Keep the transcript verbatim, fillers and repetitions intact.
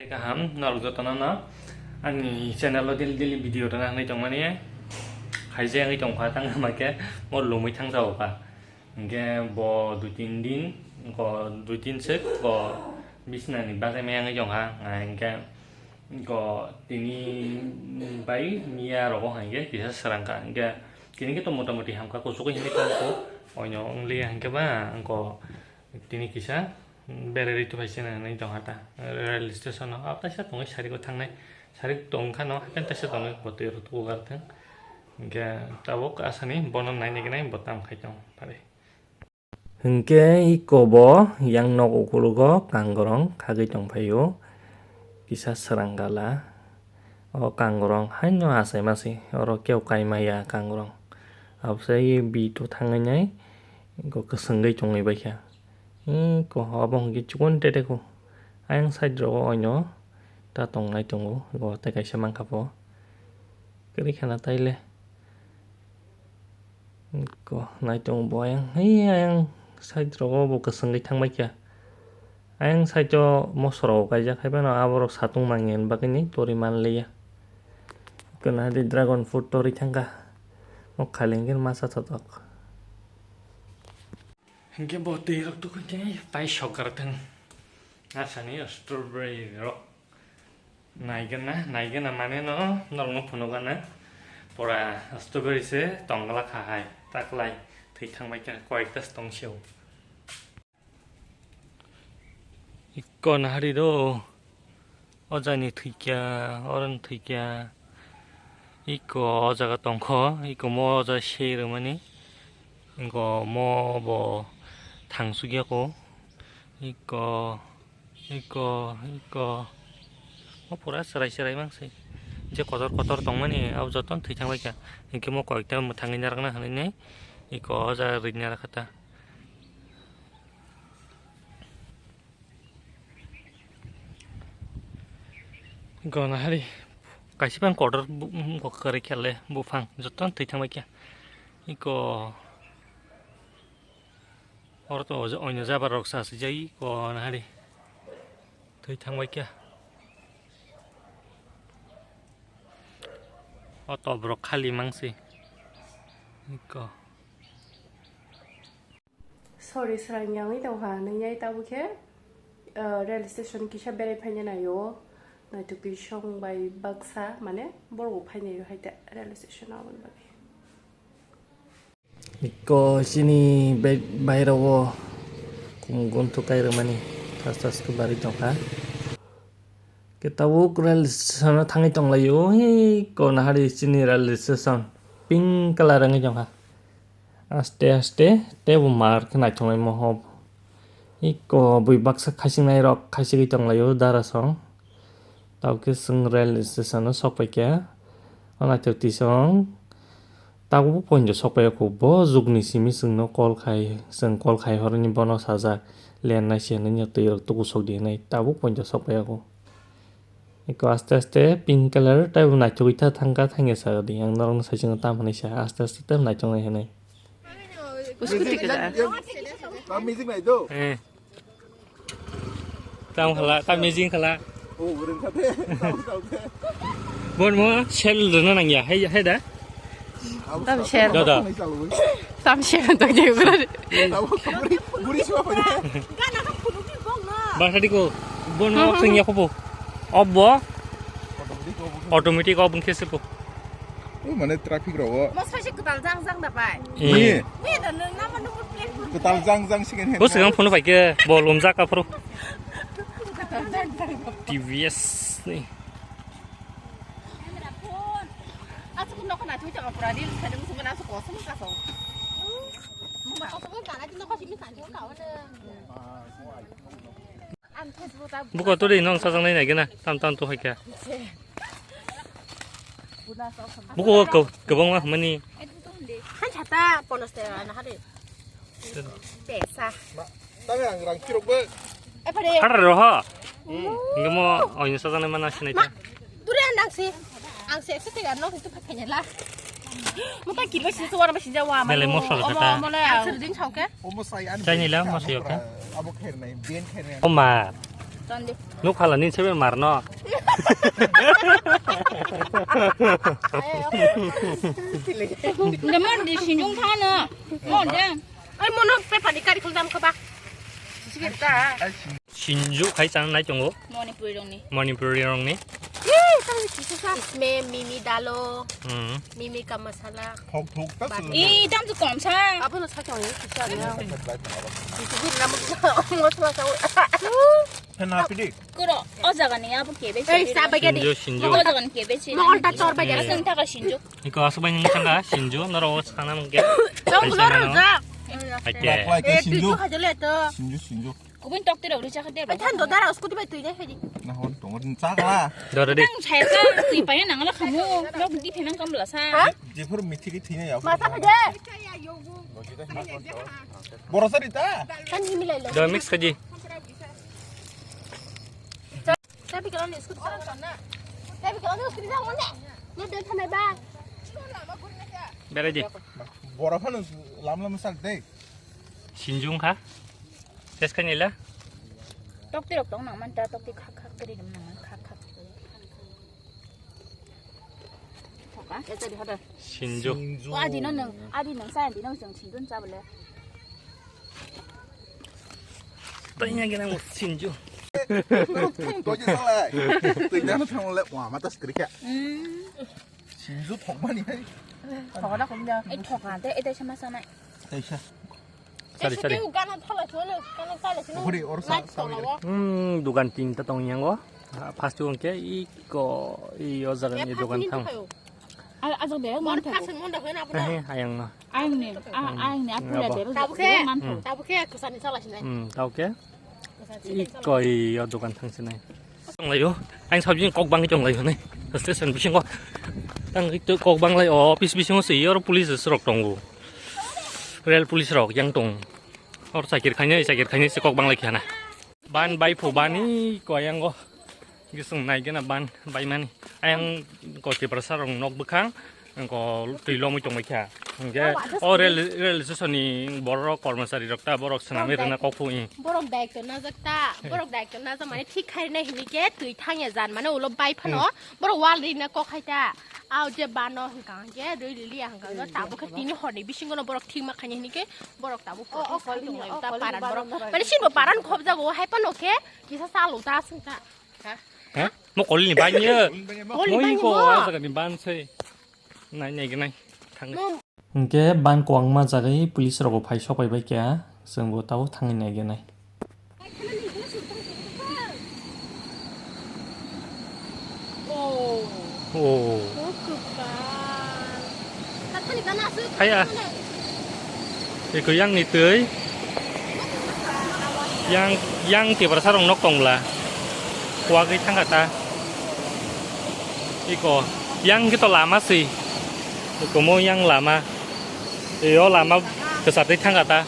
Kaham, norok jotono no ani channel o daily daily video rwna hinwi tongmani. Khaijak wngwi tongkha, tang hwnba khe mo lumwi thangjago kha. Hinkhe bo dui tin din, ko dui tin sek, ko bisnani bagwi maya wngwi tongkha. Hinkhe ko tini bai miya rogo hinkhe kisa swrang kha. Hinkhe tini khe to motamoti hamkha, kuchuk hinwi tongkho. Oino wngliya hinkhe ba ko tini kisa bereri tuphai se nang nai tongkha ta rail station o. Abo taisa tongwi sari o thangnai, sari tongkha no haikhe taisa tongwi bo twi rw tugo gar thang. Hinkhe tabuk asani bono nai nai gwnai bo tam khai tong pare. Hinkhe iko bo yang nok ukulugo kangrong khagwi tongphaio, kisa swrang gala. O kangrong haino achai masi, oro keu kai maya kangrong. Abose bi to thangwi nai, iko kwswngwi tongwi baikha. Iko obo hwnkhe chikon tete kho. Ayang side rogo oino ta tongnai tongo, iko tei kaisa mankha bo. Kwrwi khana taile. Ko naitung bo ayang, hei ayang side rogo bo kwswngwi thangbai kha. Ayang side o mosra rok kaijak hai phano aborok satung mangya bagwi ni tori manliya. Ko nahadi dragon fruit tori thangkha. O khalengkhe masa thothok. Hinkhe bo twi rok tukun khe tai sokar thang. Asani strawberry rok. Naigana, naigana mane no, norokno phunukgana. Pura strawberry se tongla kha hai, taklai, thwi thangbai kha, koyekta se tong sio. Ikko nahari do, o jani thwikya, oroni thwikya. Ikko o jaga tongkho, ikko mo o jaga sei rwmani. Ikko mo bo thangsukya ko. Ikko Iko, iko. O pura chwrai chwrai mang se. Je kotor kotor tongmani, abo jotono thwi thangbai kha. Hinkhe mo koyekta mwthangwi narwkna hwnwi nai. Iko o jaga rwina rwkha ta. Iko nahari. Kaisa phang kotor bu-, bu-, kwrwi khe le buphang jotono thwi thangbai kha. Iko. Oro to oja-, oino jabar rok sa swijai ko nahari. Thwi thangbai kha. O to borok khali mangsi. Ko. Sorry, srang yangwi tongkha, nwngyai tabukhe, uh, rail station kisa berai phaina naio. Naitugwi song bai baksa, mane, borok bo phainaio hai ta rail station aboni bagwi. Iko chini bai-, bairao kum gunthuk kai rwmani thas thas khe barwi tongkha. Khe tabuk rail station o thangwi tonglaio, iko nahari chini rail station pink colour wngwi tongkha. Aste aste tei bo mar khe naithok nai mohop. Iko bui baksa khaichik nai rok khaichigwi tonglaio darasong. Tabukhe chwng rail station o sok paikha. O naithok tisong tabuk bo poinjo sok paikha. Bo jugni simi chwngno call khai, chwng call khai horni bono sajak, lennai se hinwi twi rok tuku sok di hinwi tabuk poinjo sok paikha. Eko aste aste pink colour tei bo naithogwi ta thangkha, thangya sa di, ang norokno saichung tam hinwi sa, aste aste tei naithok nai hinwi. Scooty kada. Tam mijing nai do. Eh. Tam khala, tam mijing khala. Oh, burung kate. Tam, tam, tam. Bon mo sel rwna nangya, hai, hai da? Tam share. Dada. Tam share to je gura. Buri, buri suwa pa. Basa di ko. Bon mo sing ya kopo. Obo. Automatic off wngkhe se po. O mane traffic rogo. Mo sai se kwtal jang jang da pai. Eh. Ni. Ni da nang nama number plate. Kwtal jang jang second hand. Bo sing phone pai ke bol um jaka pro. T V S ni. Asu kun nokna thui ta pura reels khade musu mana asu kosom kaso. Mama kosom kana tin nokha simi sanjo kawana. Buko turi nong sajang nai nai gana tam tam tu hai kya. Buko ko kebang mah mani. Han chata ponos te na hade. Pesa. Tang rang rang kirok be. Eh, pade. Har roha. Ngemo oin sajang nai mana sinai ta. Duri andang si. Ang se se tega nok itu pakai nyala. Muka kilo si suara besi jawa. Mele mosla kata. Mele ang serdin sauke. Omo sai an. Chai nila mosla yoka. Abo khair nai, ben khair nai. Oma. Tande. Nuk phala ni sebe marno. Demon di sinjung thano. Mon de. Ai mono pepa ni kari khol dam khaba. Sinju khai chan nai tongo. Manipuri rongni. Manipuri rongni. Ye, tang ni kisa sa. Isme mimi dalo. Hmm. Mimi ka masala. Thok thok ta. Ih, tam tu kom sa. Abo no sa chong ni kisa na. Itu guna mo sa mo sa sa. Phen happy day. Kuro, o jaga ni abo kebe. Ei, sa bagya di. Sinju, sinju. O jaga ni kebe si. Mo alta tor bagya. Asang taka sinju. Iko aswk bai nung sangka sinju, noro o sana mungke. Tong loro ja. Aike. Lai, lai, eh, sinju. Sinju, sinju. Kubun tok tiro ri chakha de. Ai than do dara scooty bai tui nai phaidi. Na hon tong rin chakla. Dora de. Tang chaya ka tui paya nang la khamu. Nok di phenang kam la sa. Ha? Jefur mithi ki thina ya. Masa phaidi. Boro sari ta. Kan himi lai lo. Do mix khaji. Tapi kalau ni scooty sana sana. Tapi kalau ni scooty sana mana? Ni dah sana ba. Bere di. Boro phano lam lam sak dei. Sinjung kha. Ses kha nila. Tokti rok tong nang man ta, tokti khak khak kri dum nang man khak khak. Thoka. Sinju. O adi no nang, adi nang sa adi no jeng sinjun cha bole. Tanya gina mo sinju. Tanya thang le wa mata skri kha. Sinju thokmani hai. Thokna khum ja. Ei thokna te, ei te sama sana. Taisa. Sari, sari. Gana thala sunu, gana thala sunu. Buri or sa, sa. Hmm, dukan tinta tong yango. First one ke iko i o jaga ni dukan thang. Ajak bere mon thang. He, ayang no. Ayang ni, ayang ni apura bere. Tabu ke, tabu ke kusani chala sinai. Hmm, tabu ke. Iko i o dukan thang sinai. Tonglaio, ang sabjing kok bangwi tonglaio ne. Station bisingo tang kok banglai o office bisingo se yor police rok tongo. Rail police rok yang tong. Or sakir khainai, sakir khainai se kok banglai khana. Ban bai phu bani ko yango. Gisung nai gena ban bai mani. Ayang ko Tiprasa rong nok bwkhang. Ko twi lomwi tongwi kha. Hingke o rail, rail station ni borok kormosari rok ta borok swnamwi rwna kok phu i. Borok daikto najak ta, borok daikto najak mane thik khai rwnai hinike twi thangya jan mane ulo bai phano borok wal rina kok khai ta. Au je bano hwnkha hwnkhe rwi lili ya hwnkha hwnkhe tabuk khe tini horni bisingo no borok thik ma khaini hinike borok tabuk o, o, koli ni, o, ta koli ni paran borok. Mane sinbo paran khobjago hai phano khe kisa chalo ta swngkha. Ha? Mo koli ni bai ni. Koli ni bai ni ko mo. Jaga ni ban sei. Nai nai gwnai. Thang. Hingke ban kwbangma jagwi police rok bo phai sok pai bai kha, chwng bo tabuk thangwi nai gwnai. Oh. Haya. Eko yang ni twi. Yang, yang Tiprasa rok nok tong bla. Kuagwi thangkha ta. Iko, yang kito lama si. Iko mo yang lama. Iyo lama kwchar twi thangkha ta.